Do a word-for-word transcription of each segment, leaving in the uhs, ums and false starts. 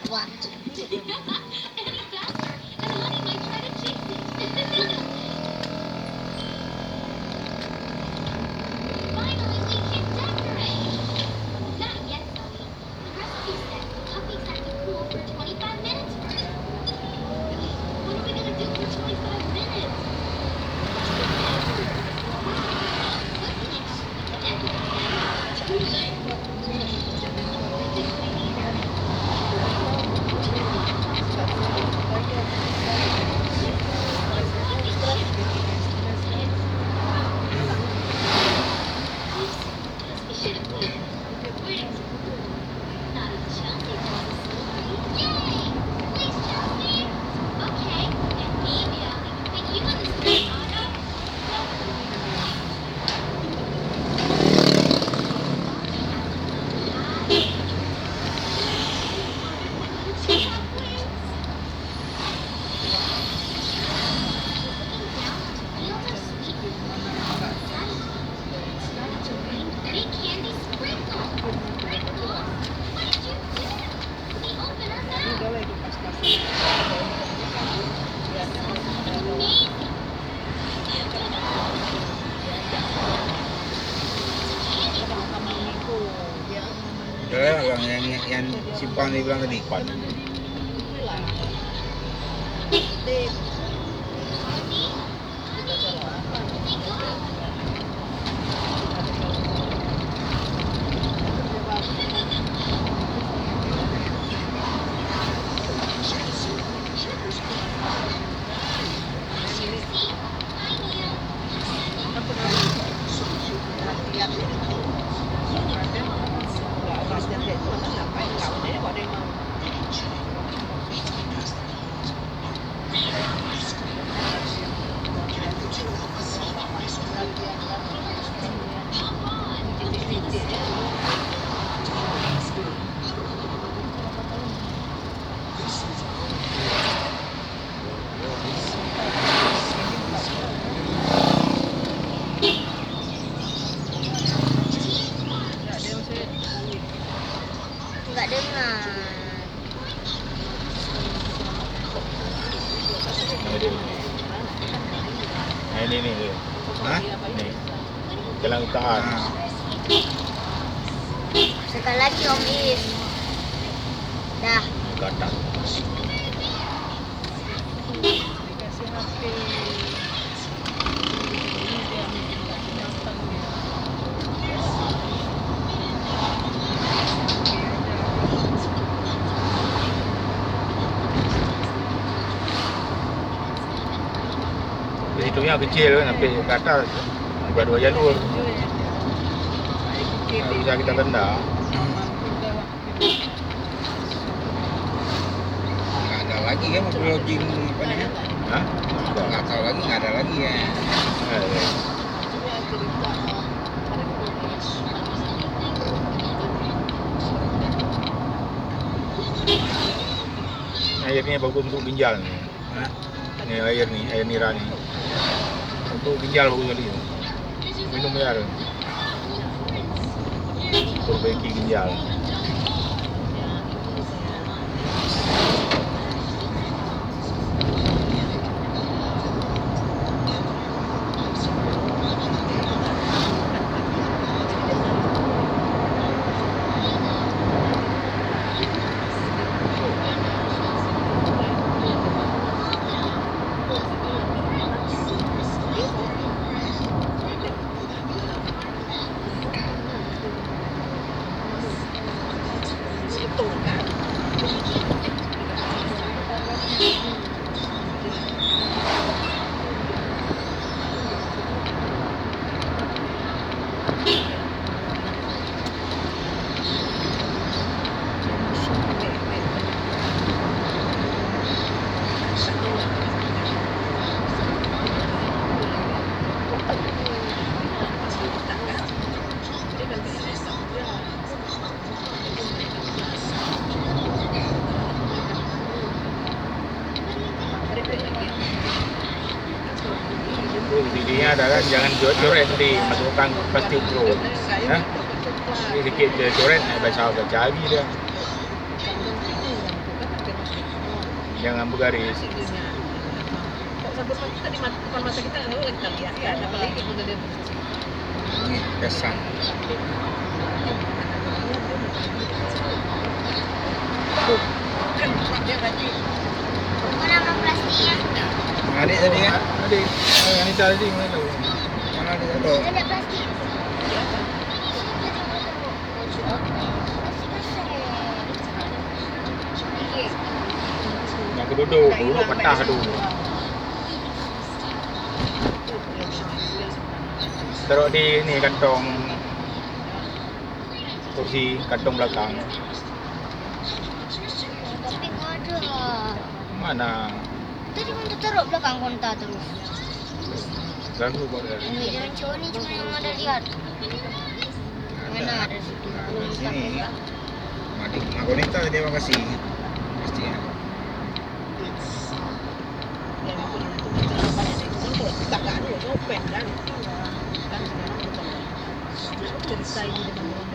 Any faster, and the money might try to chase it. Finally, we can decorate. Not yet, Zoe. The recipe said the cupcakes have to cool for twenty-five minutes first. What are we gonna do for twenty-five minutes? What's the effort? What's the effort? Too late. Galak lah yang, yang, yang simpang di bilang tadi. Enggak dengar. Nah, ini, ini, ini. Hah? Ini. Jalan U K A. Ah. Sekali lagi, Om Is. Dah. Gatal. Jadi, tu yang kecil, sampai ke atas, buat dua jalur. Tak bisa kita tendang. Nggak ada lagi kan, mobil login apa ni, ya? Hah? Nggak tahu lagi, nggak ada lagi ya. Nggak ada. Airnya bagus untuk ginjal ni. Hah? Ni air ni, air nira ni. Untuk ginjal bagus sekali. Minum air. Perbaiki ginjal. Jadi, dia ada kan, jangan coret-coret nanti masukkan plastik tu. Hah? Jadi, sikit dia coret, nak baca, baca lagi dia. Jangan bergaris. Kok sabun mata di mat-, depan mata kita, lalu kita lihat kan, apalagi model Wih, kesan. Mana plastiknya? Adik tadi, ya? Adik. Eh, Anita tadi mana tu? Mana adik? Ada plastik. Nak duduk, duduk patah tu. Taruh di ni kantong kursi, kantong belakang. Tapi nggak ada. Mana? Tadi kan taruh belakang konta terus. Ganggu buat dia. Ini jalan cowok ni cuma yang ada lihat. Mana ada situ? Nah, sini. Mati. Mak Bonita tadi terima kasih. Pasti ya.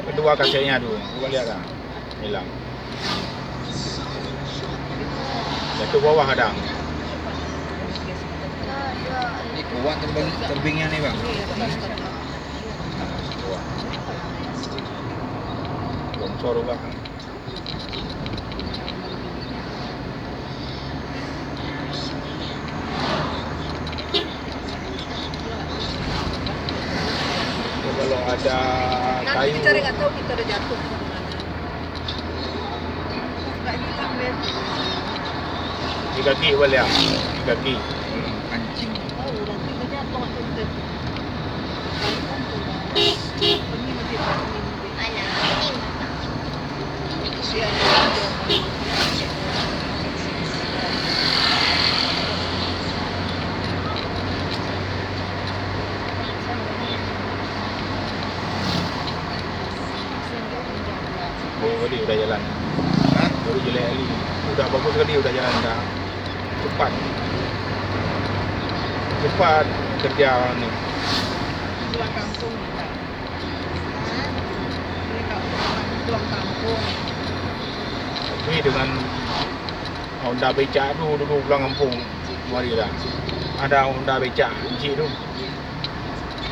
Kedua kasetnya tu, cuba lihat dah. Hilang. Jatuh bawah ada. Ni kuat terbang, terbangnya ni, Bang. Kuat. Longsor juga. Kalau ada kayu, kita cari, nggak tahu kita ada jatuh di mana. Nggak hilang deh. Di kaki boleh, ah. Di kaki. Pancing. Oh, nanti dia jatuh tu. Ini masih pancing. Oh, tadi udah jalan. Hah? Baru jelek kali. Udah bagus sekali, udah jalan dah. Cepat. Cepat kerja orang ni. Pulang kampung kita. Tapi dengan Honda becak tu dulu pulang kampung, mari dah. Ada Honda becak kecil tu.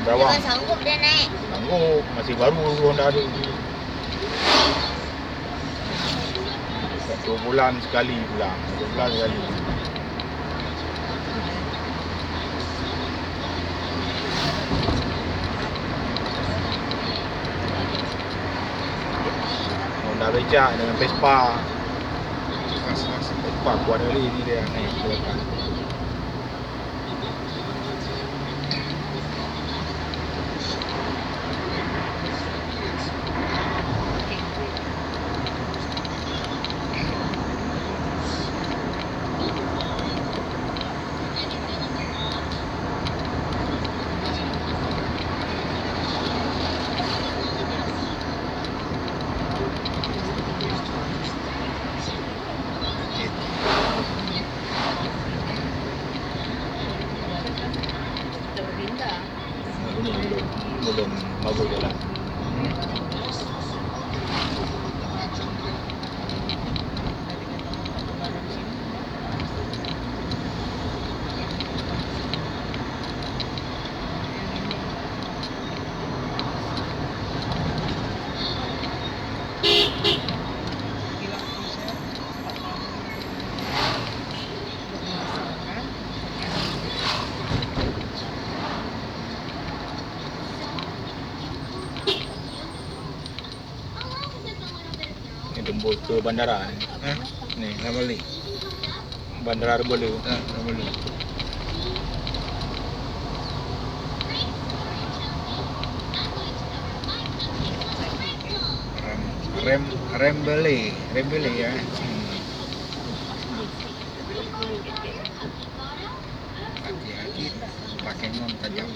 Bawah. Memang sanggup dia naik. Sanggup, masih baru dulu Honda tu. Satu bulan sekali pulang. Satu bulan sekali. Honda becak dengan Vespa. Vespa kuat kali ni dia naik ke belakang. Belum, belum bagus jalan. Ni tembus ke bandara ni. Ha? Ni, lam balik. Bandara Reubele. Ha, Reubele. Rem, rem, Reubele, Reubele ya. Hmm. Hati-hati, pakai ngon tajam.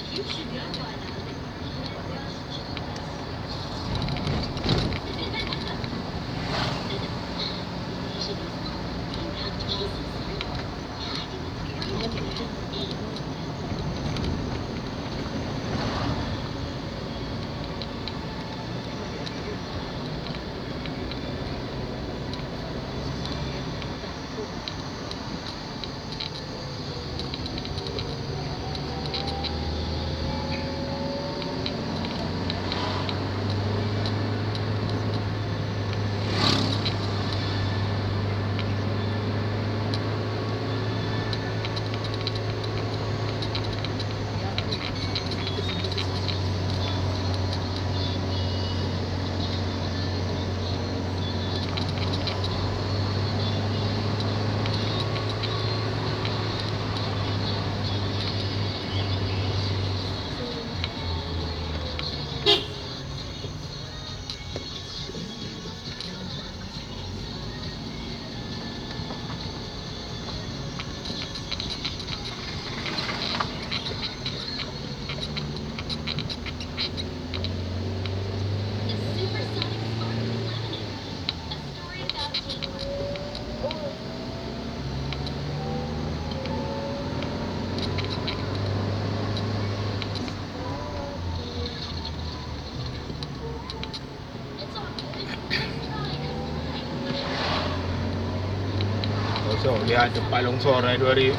So, lihat tempat longsor, eh, dua hari.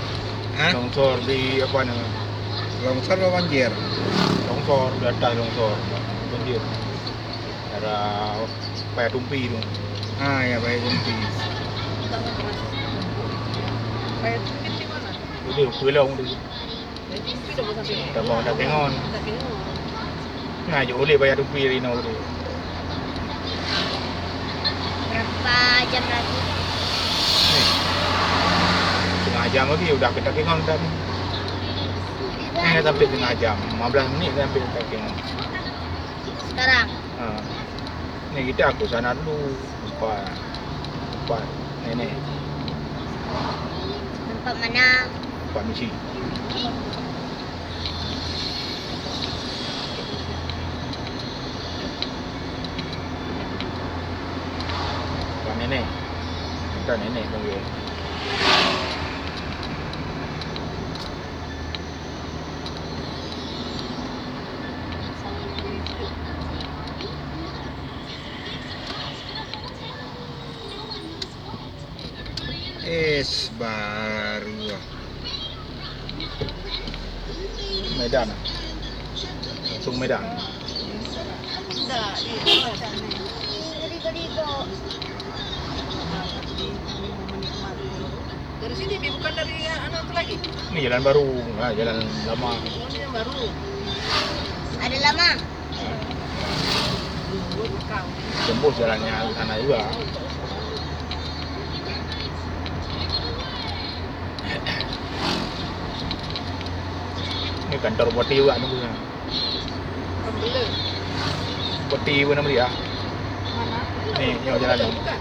Hah? Longsor di apa ni? Longsor apa banjir? Longsor, di atas longsor. Banjir. Daerah Payatumpi tu. Ah, ya, Payatumpi. Payatumpi di mana? Itu Pelong tu. Tabang Takengon. Nah, jok ulèe Payatumpi ri noe ulèe. Berapa jam lagi? Ni. Setengah jam lagi udah ke Takengon dah ni. Ni dah sampai setengah jam, lima belas minit dah sampai Takengon. Sekarang? Ha. Ni kita aku sana dulu. Tempat, tempat nenek. Tempat mana? Tempat misi. Tempat nenek. Tempat nenek panggil. Es baru. Medan. Langsung Medan. Dari sini, Bi, bukan dari, ya, anu tu lagi? Ni jalan baru. Ha, jalan lama. Oh, ni yang baru. Ada lama. Tembus jalannya sana juga. Ni kantor bupati juga nunggu sana. Pembeli. Bupati pun nama dia? Mana? Ni, ni jalan ni. Bukan.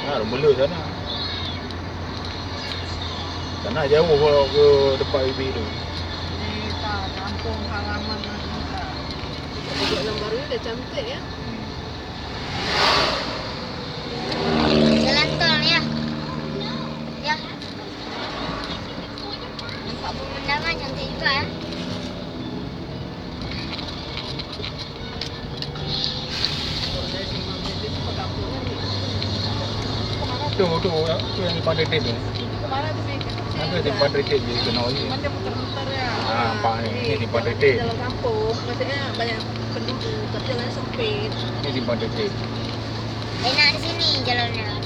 Ha, Rumbula sana. Sana jauh ke, ke tempat Bibi tu. Ni tak kampung halaman lagi tak. Jalan baru ni dah cantik ya. Jalan tol ya. Ya. Nampak pemandangan cantik juga ya. Tu, tu, tu yang di Pantai Tip tu. Ada di Pantai Tip je kena lagi. Ha, nampak ni, ni di Pantai Tip. Dalam kampung, maksudnya banyak penduduk, tapi jalan sempit. Ni di Pantai Tip. Enak di sini jalannya.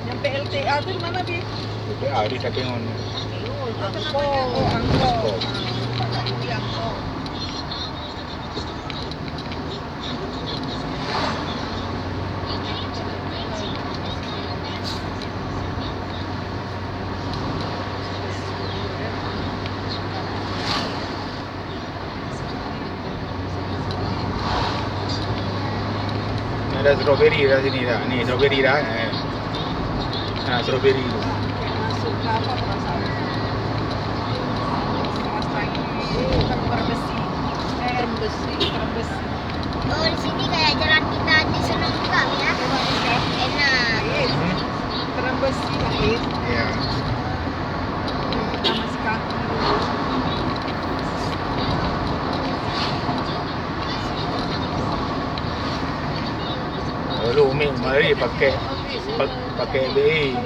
Nyampe L T A tu di mana, Bi? L T A di Takengon. Oh, Angkor. Angkor. Ah, di Angkor. Ada strawberry dah sini dah. Ni strawberry dah. Eh. Ha, strawberry tu. Masuk ke apa perasaan? Perasaan terbesi. Terbesi, terbesi. Oh, di sini kayak jalan kita di Senengkang ya. Enak. Hmm. Terbesi, Ais. Ya. Kita masih kaki. Lalu Umi mari pakai, pa-, pakai B A.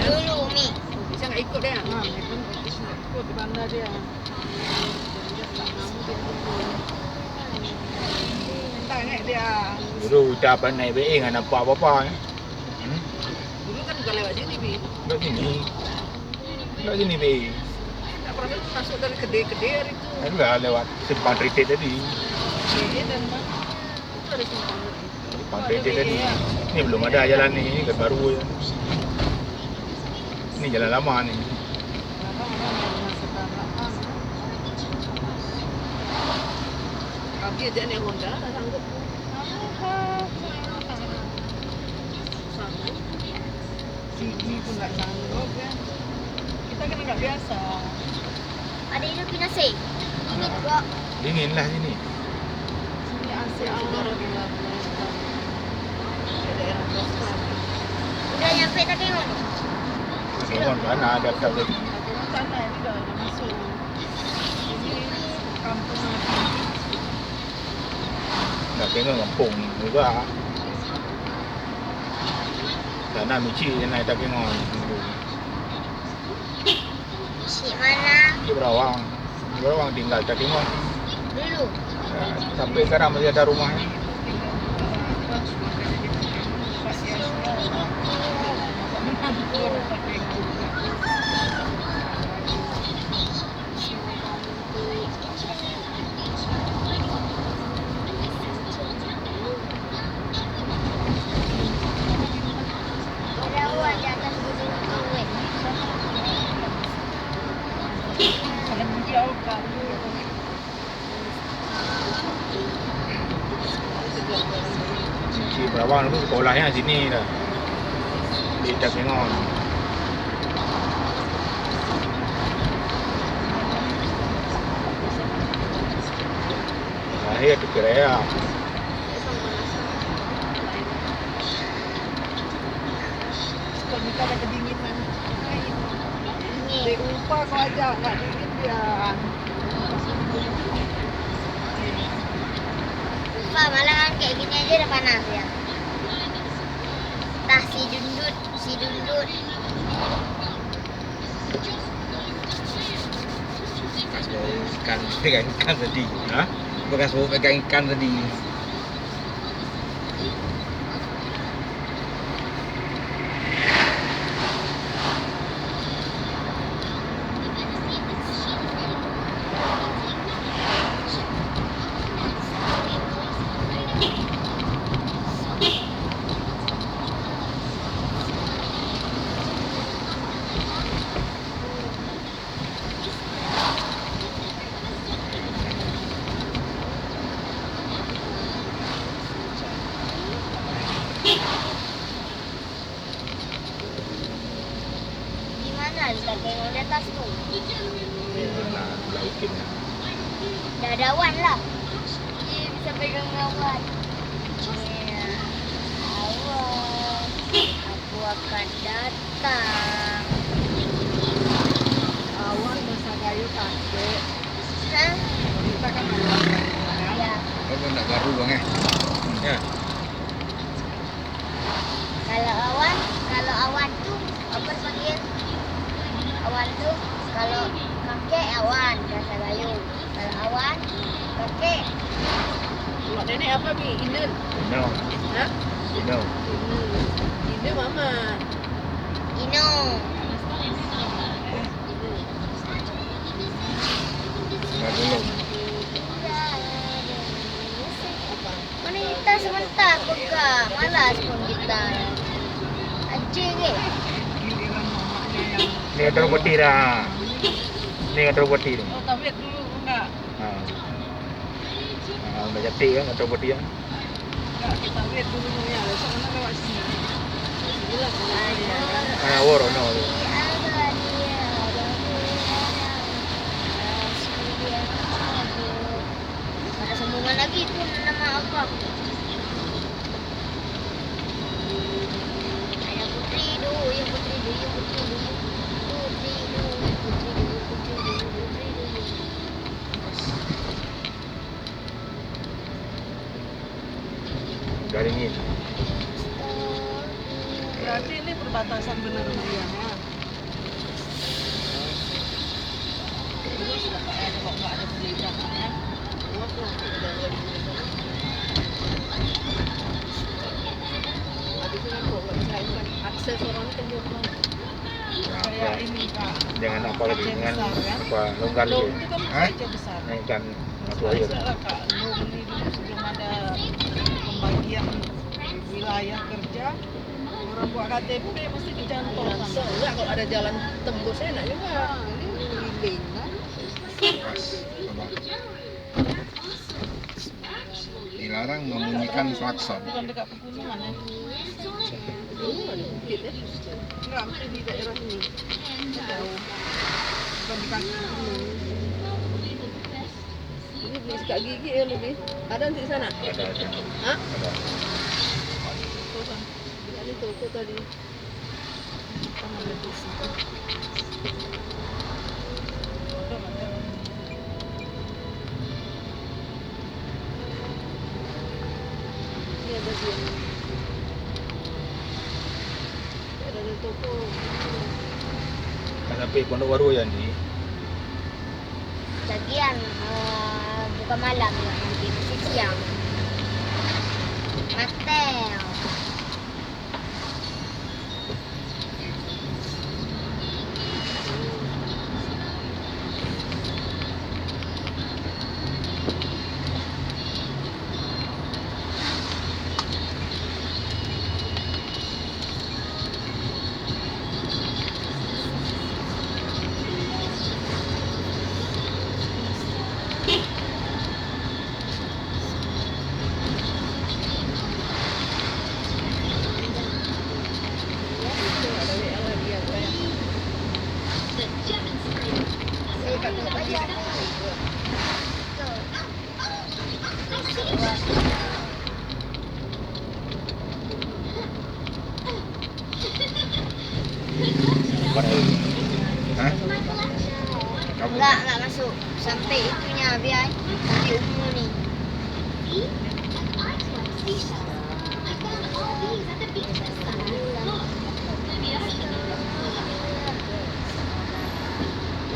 Dulu Umi. Bisa nggak ikut dia? Ha, ikut di bandar dia. Dulu kita apa naik B A nggak nampak apa-apa, eh. Hmm? Dulu kan bukan lewat sini, Bi. Lewat sini. Lewat sini, Bi. Tak pernah masuk dari kedai-kedai hari tu. Itulah lewat simpang Tritik tadi. Iya, dan mana? Itu ada simpang Tritik. Simpang Tritik tadi. Ini belum ada jalan ni, ini kan baru je. Ini jalan lama ni. Tapi ajak naik Honda, tak sanggup. Sanggup. Sini pun tak sanggup, kan. Kita kena kat biasa. Ada hidup di nasi. Dingin juga. Dingin lah sini. Sini A C alam. Daerah Boston. Udah nyampe Takengon? Takengon mana ada tak lagi? Takengon sana, ini dah, dah masuk. Ini kampung lagi. Takengon kampung juga. Sana mici na ita kengol. Mici mana? Mici Berawang. Berawang tinggal ita kengol. Dulu. Ya, sampai sekarang masih ada rumahnya. Cik Berawang tu sekolahnya sini dah. Di Takengon. Lahir tu Korea. Suka minta dah kedinginan. Dingin. Di upa kau aja, nggak dingin dia. Upa malah kayak gini aja udah panas ya. Tah si dundut, si dundut. Bekas bau ikan, pegang ikan tadi. Ha? Bekas bau pegang ikan tadi. Di mana di kaki yang di atas tu? Di mana? Di laut tu. Dah ada awan lah. Dia bisa pegang awan. Ya, awan. Aku akan datang. Awan masa kayu takut. Hah? Kita kan awan. Ya. Apa nak baru bang eh? Ya. Kalau awan, kalau awan tu apa panggil? Awan tu kalau kakek awan bahasa Melayu. Kalau awan, kakek. Mak nenek apa bi? Inun. Ino. Ha? Ino. Inun. Inun mama. Ino. Nah, belum. Mana kita sebentar buka, malas pun kita. Anjing eh. Ni kata putih dah. Ni kata putih ni. Oh, tapi dulu enggak. Ha. Ha, udah jatuh kan, kata putih kan. Enggak, kita wait dulu ya. Besok mana lewat sini. Jelas. Ha, war no. Ada sambungan lagi tu nama Allah. Ada putri duyung, putri duyung, putri duyung. Putri duyung, putri duyung, putri duyung, putri duyung. Garing ni. Berarti ini perbatasan benar meriah ya. Akses orang ni kan dia orang. Kayak ini, Kak. Dengan apa lagi? Dengan apa? Longgar lagi. Hah? Naikkan mata air. Kak, Lom ni dulu sebelum ada pembagian wilayah kerja, orang buat K T P mesti ke Cantol sana. Langsung enggak, kalau ada jalan tembus enak juga. Ha, ini keliling kan. Pas, abang. Dilarang membunyikan klakson. Bukan dekat pegunungan eh. Enggak, mesti di daerah sini. Jauh. Bukan di kaki gunung. Ini beli sikat gigi ya lebih. Ada di sana? Ada, ada. Hah? Ada. Tuh, Bang. Ada toko tadi. Kan ada di situ. Ini ada dia. Ka sampai Pondok Baru ya, Andi? Lagian, eh, bukan malam ya, nanti masih siang. Matel. Hah? Enggak, enggak masuk. Sampai itunya habis ai. Sampai umur ni.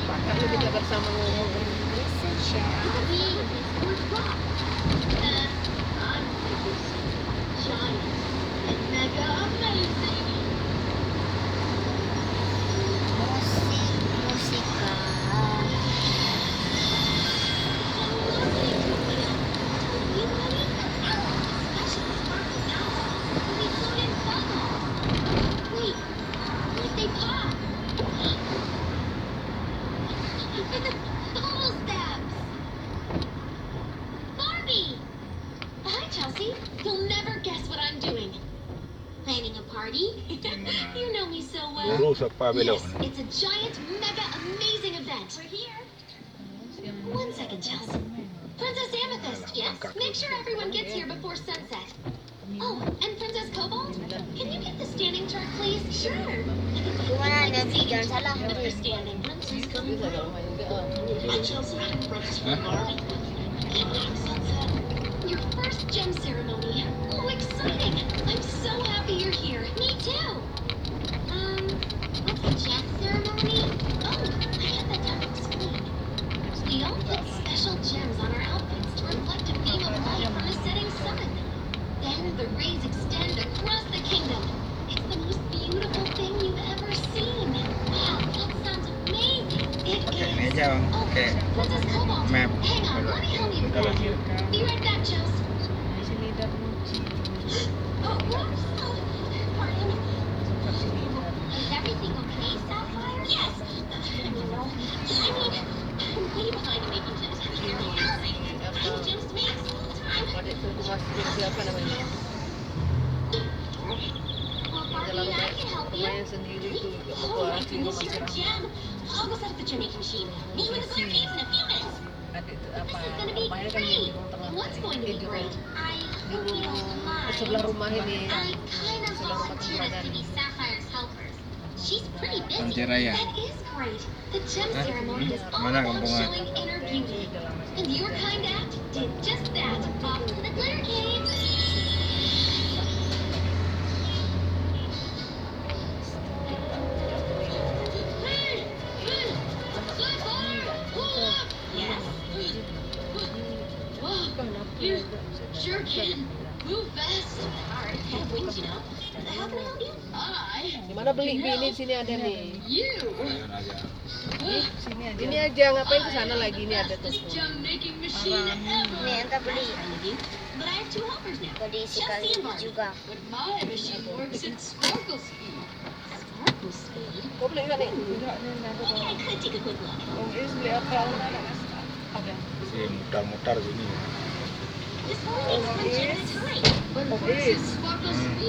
Pakat lu kita bersama ngomong. Musik, musik, ah. Wait, what if they pop? Bubble stabs! Barbie! Hi, Chelsea. You'll never guess what I'm doing. Planning a party? You know me so well. Guru siapa belok ni? Yes, it's a giant, mega, amazing event. We're here. One second, Chelsea. Princess Amethyst, yes? Make sure everyone gets here before sunset. Oh, and Princess Cobalt, can you get the standing chart, please? Sure. Cuma Nabi jangan salah. Standing. Princess Cobalt. Hi, Chelsea. Princess Cobalt. Your first gem ceremony. Oh, exciting! I'm so happy you're here. Me too. Um, what's a gem ceremony? Oh, I have that down on the screen. We all put special gems on our outfits to reflect a beam of light from the setting sun. Then the rays extend across the kingdom. It's the most beautiful thing you've ever seen. Wow, that sounds amazing. It is. Pakai meja, oh, pakai Princess Cobalt, map. Hang on, let me help you with that. Be right back, Chels. Di sini ada kunci. Oh, whoops. Oh, pardon. Is everything okay, Sapphire? Yes. I mean, I'm way behind in making gems. Gems makes all the time. Pada tu aku masih kerja apa namanya? Well, Barbie and I can help you. Pemain sendiri tu. Oh, I can miss your gem. I'll go set up the gem making machine. Meet you in the Glitter Cave in a few minutes. This is gonna be great. What's going to be great? I hope you don't mind. Sebelah rumah ini. I kind of volunteered us to be Sapphire's helpers. She's pretty busy. That is great. The gem ceremony is all about showing inner beauty. And your kind act did just that. Off to the Glitter Cave. Hey! Hey! Sapphire! Pull up! Yes? Wow, you sure can move fast. Sorry, I have wings, you know. How can I help you? Hi. Di mana beli? Beli di sini ada nih. You. Ini aja, ngapain ke sana lagi? Ini ada tuh. Fastest gem making machine ever. Ini yang tak beli. But I have two helpers now. Beli sekali juga. But my machine works at sparkle speed. Sparkle speed? Kau boleh juga ni? Maybe I could take a quick look. Oh, is beli apa? Ada. Si mutar-mutar sini. This only takes one gem at a time. But it works at sparkle speed.